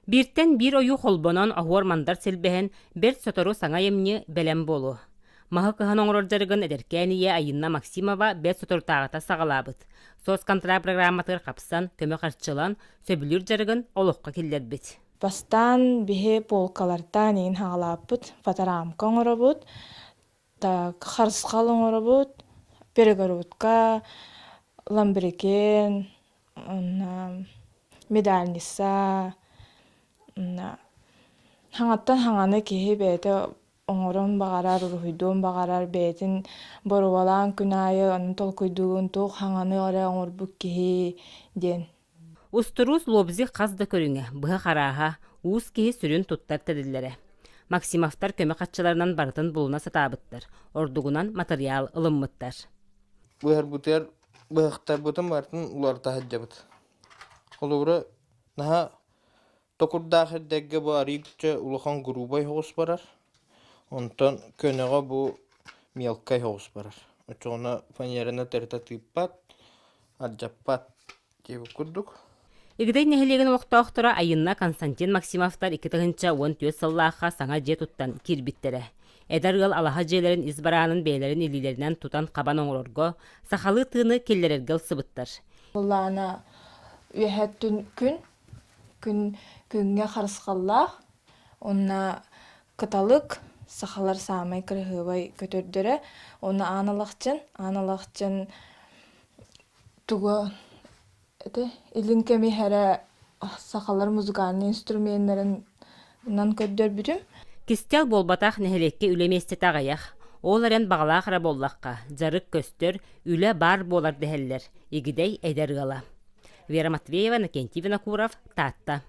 Бииртэн биир ойуу холбонон, оһуор-мандар силбэһэн, бэрт сотору саҥа айымньы бэлэм буолуо. Маһы кыһан оҥорор дьарыгын эдэркээн ийэ Айыынна Максимова бэрт соторутааҕыта саҕалаабыт. Соцконтракт программатыгар хапсан, көмө харчылан, сөбүлүүр дьарыгын олоххо киллэрбит. Бастаан биһи полкалартаан иин хаҕалааппыт, фоторамка оҥоробут, так харысхал оҥоробут, перегородка, ламбрикен, уонна медальница, хаҥаттан хаҥаны киһи бэйэтэ оҥорон баҕарар, уруһуйдуон баҕарар, бэйэтин боруобалаан күн аайы ону толкуйдуурун туох хаҥаны эрэ оҥорбут киһи диэн. Устуруус лобзик хас да көрүҥэ, быһах арааһа, уус киһи сүрүн туттар тэриллэрэ. Максимовтар көмө харчыларынан барытын булуна сатаабыттар, ордугунан матырыйаал ылыммыттар. Быһарбытыгар быһахтарбытын барытын уларыта сылдьабыт. Холобура, наһаа Токурдаах эрдэргэ бу арыычча улахан грубай оҕус барар, онтон көнөҕө бу мелкай оҕус барар. Оччоҕуна фанераны төрүтэ тыыппат, алдьаппат диэбит курдук. Игидэй нэһилиэгин олохтоохторо Айынна Константин Максимовтар 2014 сыллаахха саҥа дьиэ туттан киирбиттэрэ. Эдэр ыал алаһа дьиэлэрин ис бараанын бэйэлэрин илиилэринэн тутан-хабан оҥорорго, сахалыы тыыны киллэрэргэ ылсыбыттар. Былаана үөһэттэн күн Күн күҥҥэ харысхаллаах уонна кыталык сахалар саамай кыраһыабай көтөрдөрө уонна аан алахчын аан алахчын тугу ити илин кэми эрэ сахалар музыкальнай инструменнарынан көрдөрбүтүм. Кистэл буолбатах нэһилиэккэ үлэ миэстэтэ аҕыйах. Ол эрэн баҕалаах эрэ буоллахха, дьарык көстөр, үлэ баар буолар дэһэллэр Игидэй эдэр ыала. Вера Матвеева, Иннокентий Винокуров, Таатта.